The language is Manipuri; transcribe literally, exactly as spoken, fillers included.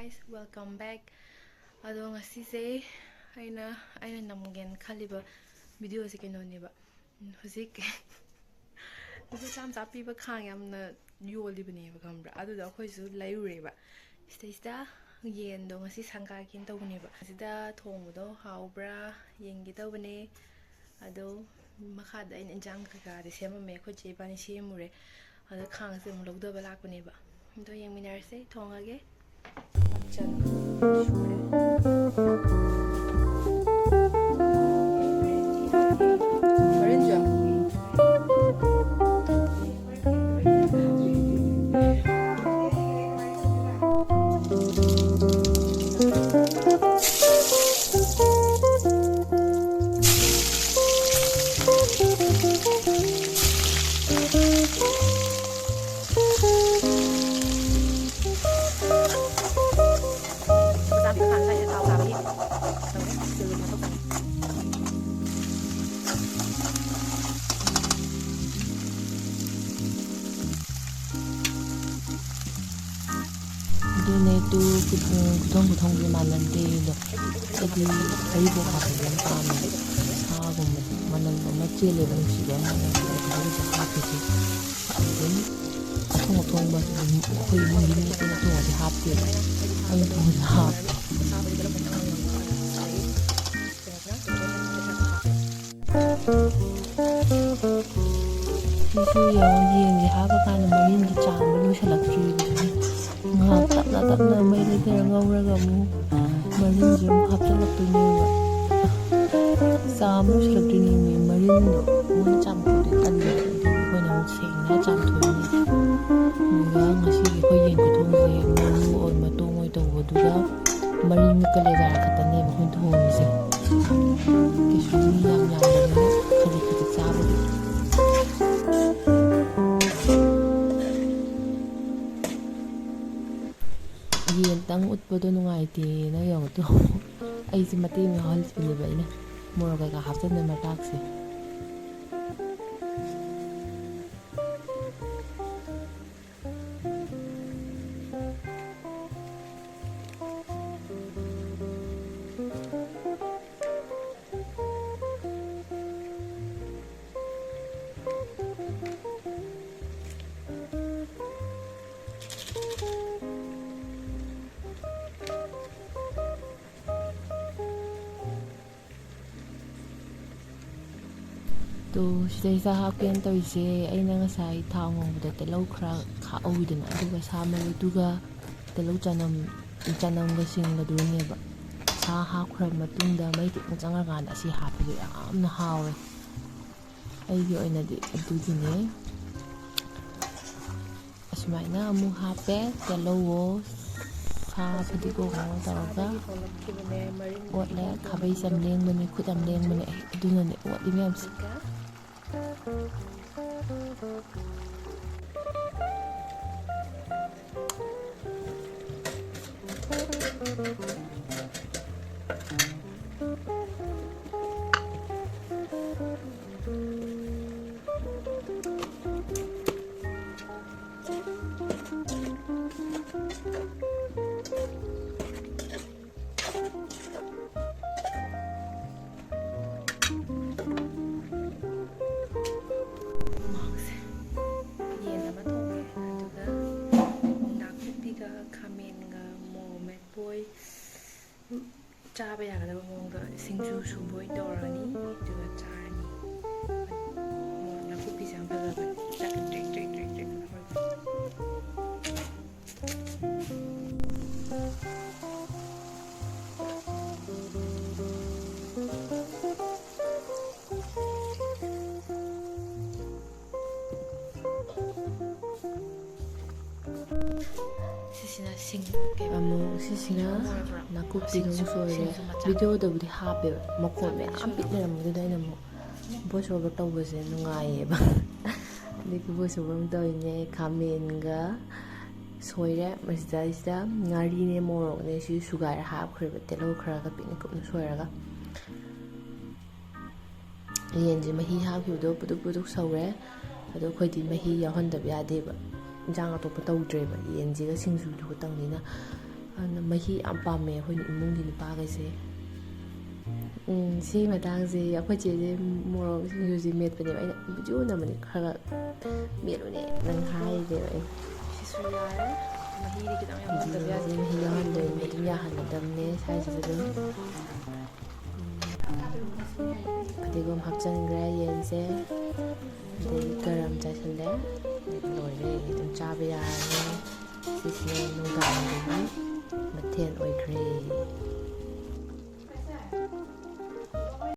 Welcome back. ꯑꯗꯣ ꯉꯁꯤꯁꯦ ꯑꯩꯅ ꯑꯩꯅ ꯅꯝꯒꯦꯅ ꯈꯜꯂꯤꯕ ꯚꯤꯗꯤꯑꯣꯁꯦ ꯀꯩꯅꯣꯅꯦꯕ꯫ ꯎꯝ, ꯍꯧꯖꯤꯛ ꯂꯨꯄꯥ ꯆꯥꯝ ꯆꯥꯝ ꯄꯤꯕ ꯈꯥꯡ ꯌꯥꯝꯅ ꯌꯣꯜꯂꯤꯕꯅꯦꯕ, ꯈꯪꯕ꯭ꯔꯥ? ꯑꯗꯨꯗꯣ ꯑꯩꯈꯣꯏꯁꯨ ꯂꯩꯔꯨꯔꯦꯕ꯫ ꯁꯤꯗꯩꯁꯤꯗ ꯌꯦꯟꯗꯣ ꯉꯁꯤ ꯁꯪꯒꯥꯒꯦꯅ ꯇꯧꯕꯅꯦꯕ꯫ ꯁꯤꯗ ꯊꯣꯡꯕꯗꯣ ꯍꯥꯎꯕ꯭ꯔꯥ ꯌꯦꯡꯒꯦ ꯇꯧꯕꯅꯦ꯫ ꯑꯗꯣ ꯃꯈꯥꯗ ꯑꯩꯅ ꯏꯟꯖꯥꯡ ꯀꯩꯀꯥꯗꯤ ꯁꯦꯝꯃꯝꯃꯦ, ꯑꯩꯈꯣꯏ ꯆꯦ ꯏꯕꯥꯅꯤ ꯁꯦꯝꯃꯨꯔꯦ꯫ ꯑꯗꯣ ꯈꯥꯡꯁꯦ ꯑꯃꯨꯛ ꯂꯧꯗꯕ ꯂꯥꯛꯄꯅꯦꯕ꯫ ꯑꯗꯣ ꯌꯦꯡꯃꯤꯟꯅꯔꯁꯦ, ꯊꯣꯡꯉꯒꯦ꯫ ꯃꯆꯜ ꯁꯨꯔꯦ꯫ ꯃꯔꯤꯟꯁꯨ ꯌꯥꯎ꯫ ꯑꯗꯨꯅꯦ, ꯇꯨ ꯈꯨꯊꯣꯡ, ꯈꯨꯊꯣꯡ ꯈꯨꯊꯣꯡꯁꯦ ꯃꯥꯟꯅꯗꯦ ꯑꯗꯣ꯫ ꯑꯩꯗꯤ ꯍꯔꯤꯕꯣꯞ ꯍꯥꯞꯄꯁꯦ ꯌꯥꯝ ꯄꯥꯝꯃꯦ꯫ ꯁꯥꯒꯨꯝꯕꯁꯦ ꯃꯅꯝ ꯑꯃ ꯆꯦꯜꯂꯦꯕ, ꯅꯨꯡꯁꯤꯕ ꯑꯃ ꯃꯅꯝ ꯆꯦꯜꯂꯦ꯫ ꯍꯔꯤꯕꯣꯞ ꯍꯥꯞꯄꯁꯦ ꯑꯗꯨꯝ ꯑꯊꯣꯡ ꯑꯊꯣꯡꯕ ꯑꯗꯨꯝ ꯑꯩꯈꯣꯏ ꯏꯃꯨꯡꯒꯤ ꯃꯤ ꯑꯇꯩꯅ ꯊꯣꯡꯉꯗꯤ ꯍꯥꯞꯇꯦꯕ꯫ ꯑꯩꯅ ꯊꯣꯡꯕꯗ ꯍꯥꯞꯄꯦ꯫ ꯁꯤꯁꯨ ꯌꯦꯡꯉꯣ, ꯌꯦꯟꯁꯦ ꯍꯥꯞꯄ ꯀꯥꯟꯗ ꯃꯔꯤꯟꯗꯤ ꯆꯥꯝꯕ ꯂꯣꯏꯁꯤꯜꯂꯛꯇ꯭ꯔꯤꯕ꯫ ꯉꯥꯏꯍꯥꯛ ꯇꯞꯅ ꯇꯞꯅ ꯃꯩ ꯂꯩꯊꯔ ꯉꯧꯔꯒ ꯑꯃꯨꯛ ꯃꯔꯤꯟꯁꯦ ꯑꯃꯨꯛ ꯍꯥꯞꯆꯤꯜꯂꯛꯇꯣꯏꯅꯦꯕ꯫ ꯆꯥꯝꯕ ꯂꯣꯏꯁꯤꯜꯂꯛꯇꯣꯏꯅꯦꯃꯤ ꯃꯔꯤꯟꯗꯣ꯫ ꯃꯣꯏꯅ ꯆꯥꯝꯊꯣꯛꯑꯗꯤ ꯇꯜꯂꯦꯕ꯫ ꯑꯗꯨꯒꯤ ꯑꯩꯈꯣꯏꯅ ꯑꯃꯨꯛ ꯁꯦꯡꯅ ꯆꯥꯝꯊꯣꯛꯏꯅꯦ꯫ ꯑꯗꯨꯒ ꯉꯁꯤꯒꯤ ꯑꯩꯈꯣꯏ ꯌꯦꯟ ꯈꯨꯊꯣꯡꯁꯦ ꯃꯔꯨ ꯑꯣꯏ ꯃꯇꯣꯡ ꯑꯣꯏ ꯇꯧꯕꯗꯨꯒ ꯃꯔꯤꯟꯒ ꯀꯂꯦꯖꯥꯒ ꯈꯛꯇꯅꯦꯕ ꯑꯩꯈꯣꯏꯅ ꯊꯣꯡꯉꯤꯁꯦ꯫ ꯀꯩꯁꯨ ꯃꯤ ꯌꯥꯝ ꯌꯥꯝꯗꯕꯅꯤꯅ ꯈꯖꯤꯛ ꯈꯖꯤꯛ ꯆꯥꯕꯒꯤ꯫ ꯌꯦꯟꯇꯪ ꯎꯠꯄꯗꯣ ꯅꯨꯡꯉꯥꯏꯇꯦꯅ ꯌꯦꯡꯉꯨ ꯇꯨ꯫ ꯑꯩꯁꯦ ꯃꯇꯦꯛ ꯑꯃ ꯌꯥꯎꯍꯜꯂꯤꯕꯅꯦꯕ ꯑꯩꯅ, ꯃꯣꯔꯣꯛ ꯀꯩꯀꯥ ꯍꯥꯞꯆꯤꯟꯕ ꯃꯇꯥꯛꯁꯦ꯫ ꯑꯗꯣ ꯁꯤꯗꯩꯁꯤꯗ ꯍꯥꯞꯀꯦꯅ ꯇꯧꯔꯤꯁꯦ, ꯑꯩꯅ ꯉꯁꯥꯏ ꯊꯥꯎ ꯉꯧꯕꯗ ꯇꯤꯜꯍꯧ ꯈꯔ ꯈꯥꯛꯍꯧꯋꯤꯗꯅ, ꯑꯗꯨꯒ ꯁꯥ ꯃꯔꯣꯏꯗꯨꯒ ꯇꯤꯜꯍꯧ, ꯆꯅꯝ, ꯆꯅꯝꯒ ꯁꯤꯡꯒꯗꯨꯅꯦꯕ꯫ ꯁꯥ ꯍꯥꯞꯈ꯭ꯔꯕ ꯃꯇꯨꯡꯗ ꯃꯩ ꯈꯤꯇꯪ ꯆꯪꯉꯀꯥꯟꯗ ꯑꯁꯤ ꯍꯥꯞꯄꯁꯨ ꯌꯥꯝꯅ ꯍꯥꯎꯋꯦ꯫ ꯑꯩꯒꯤ ꯑꯣꯏꯅꯗꯤ ꯑꯗꯨꯒꯤꯅꯦ꯫ ꯑꯁꯨꯃꯥꯏꯅ ꯑꯃꯨꯛ ꯍꯥꯞꯄꯦ꯫ ꯇꯤꯜꯍꯧꯋꯣ, ꯁꯥ ꯐꯗꯤꯒꯣꯝꯉꯣ ꯇꯧꯔꯒ ꯑꯣꯠꯂꯦ꯫ ꯈꯥꯕꯩꯁꯦ ꯌꯥꯝ ꯂꯦꯡꯕꯅꯦ, ꯈꯨꯠ ꯌꯥꯝ ꯂꯦꯡꯕꯅꯦ ꯑꯩ, ꯑꯗꯨꯅꯅꯦ ꯑꯣꯠꯂꯤ ꯃꯌꯥꯝꯁꯦ꯫ ꯃꯍꯥꯎꯁꯦ꯫ ꯌꯦꯟ ꯑꯃ ꯊꯣꯡꯉꯦ, ꯑꯗꯨꯒ ꯅꯥꯀꯨꯞꯄꯤꯒ ꯈꯥꯃꯦꯟꯒ ꯃꯣꯔꯣꯛ ꯃꯦꯠꯄꯣꯏ ꯆꯥꯕ ꯌꯥꯒꯗꯕ ꯃꯑꯣꯡꯗ ꯁꯤꯡꯖꯨ ꯁꯨꯕꯣꯏ ꯇꯧꯔꯅꯤ, ꯑꯗꯨꯒ ꯆꯥꯔꯅꯤ꯫ ꯃꯣꯔꯣꯛ ꯅꯥꯀꯨꯞꯄꯤꯁꯦ ꯌꯥꯝ ꯐꯖꯕꯅꯦ꯫ ꯆꯥꯛ ꯇ꯭ꯔꯦꯛ ꯇ꯭ꯔꯦꯛ ꯇ꯭ꯔꯦꯛ ꯇ꯭ꯔꯦꯛ ꯇꯧꯔꯒ꯫ ꯁꯤꯁꯤꯅ ꯁꯤꯡ ꯀꯩꯕ? ꯑꯃꯨꯛ ꯁꯤꯁꯤꯅ ꯁꯤꯡ ꯑꯣꯏꯕ꯭ꯔꯥ? ꯅꯥꯀꯨꯞꯄꯤ ꯑꯗꯨꯝ ꯁꯤꯡꯖꯨ, ꯁꯣꯏꯔꯦ꯫ ꯁꯤꯡꯖꯨ ꯃꯆꯥ꯫ ꯚꯤꯗꯤꯑꯣꯗꯕꯨꯗꯤ ꯍꯥꯞꯄꯦꯕ, ꯃꯈꯣꯟ ꯃꯌꯥꯝ ꯄꯤꯛ ꯂꯩꯔꯝꯕꯗꯨꯗ ꯑꯩꯅ ꯑꯃꯨꯛ voice over ꯇꯧꯕꯁꯦ ꯅꯨꯡꯉꯥꯏꯌꯦꯕ꯫ ꯑꯗꯒꯤ voice over ꯑꯃ ꯇꯧꯔꯤꯅꯦ꯫ ꯈꯥꯃꯦꯟꯒ ꯁꯣꯏꯔꯦ꯫ ꯃꯁꯤꯗꯩꯁꯤꯗ ꯉꯥꯔꯤꯅꯦ, ꯃꯣꯔꯣꯛꯅꯦ, ꯁꯤ ꯁꯨꯒꯥꯏꯔ ꯍꯥꯞꯈ꯭ꯔꯦꯕ, ꯇꯤꯜꯍꯧ ꯈꯔꯒ ꯄꯤꯛꯅ ꯀꯨꯞꯅ ꯁꯣꯏꯔꯒ꯫ ꯌꯦꯟꯁꯦ ꯃꯍꯤ ꯍꯥꯞꯈꯤꯕꯗꯣ ꯄꯨꯗꯨꯛ ꯄꯨꯗꯨꯛ ꯁꯧꯔꯦ꯫ ꯑꯗꯣ ꯑꯩꯈꯣꯏꯗꯤ ꯃꯍꯤ ꯌꯥꯎꯍꯟꯗꯕ ꯌꯥꯗꯦꯕ, ꯏꯟꯖꯥꯡ ꯑꯇꯣꯞꯄ ꯇꯧꯗ꯭ꯔꯦꯕ, ꯌꯦꯟꯁꯤꯒ ꯁꯤꯡꯖꯨꯗꯨ ꯈꯛꯇꯪꯅꯤꯅ꯫ ꯑꯗꯨꯅ ꯃꯍꯤ ꯌꯥꯝ ꯄꯥꯝꯃꯦ ꯑꯩꯈꯣꯏꯅ ꯏꯃꯨꯡꯒꯤ ꯅꯨꯄꯥꯈꯩꯁꯦ꯫ ꯎꯝ, ꯁꯤꯒꯤ ꯃꯇꯥꯡꯁꯦ ꯑꯩꯈꯣꯏ ꯆꯦꯁꯦ ꯃꯣꯔꯣꯛ ꯁꯤꯡꯖꯨꯁꯦ ꯃꯦꯠꯄꯅꯦꯕ, ꯑꯩꯅ ꯚꯤꯗꯤꯑꯣ ꯅꯝꯕꯅꯤ, ꯈꯔ ꯈꯔ ꯃꯦꯠꯂꯨꯅꯦ ꯅꯪ ꯍꯥꯏꯔꯤꯅꯦꯕ ꯑꯩꯅ꯫ ꯁꯤꯁꯨ ꯌꯥꯔꯦ꯫ ꯃꯍꯤꯗꯤ ꯈꯤꯇꯪ ꯌꯥꯎꯍꯟꯗꯕ ꯌꯥꯗꯦ꯫ ꯃꯍꯤ ꯌꯥꯎꯍꯟꯗꯣꯏꯅꯦ, ꯑꯗꯨꯝ ꯌꯥꯍꯜꯂꯗꯕꯅꯦ ꯁ꯭ꯋꯥꯏꯁꯤꯗ ꯑꯗꯨꯝ꯫ ꯐꯗꯤꯒꯣꯝ ꯍꯥꯞꯆꯤꯟꯈ꯭ꯔꯦ ꯌꯦꯟꯁꯦ, ꯑꯗꯩ ꯒꯔꯝ ꯆꯥꯏꯁꯤꯜꯂꯦ꯫ ꯂꯣꯏꯔꯦ, ꯑꯗꯨꯝ ꯆꯥꯕ ꯌꯥꯔꯅꯤ꯫ ꯁꯤꯁꯤꯅ ꯅꯨꯡꯗꯥꯡꯒꯤ ꯃꯊꯦꯜ ꯑꯣꯏꯈ꯭ꯔꯦ꯫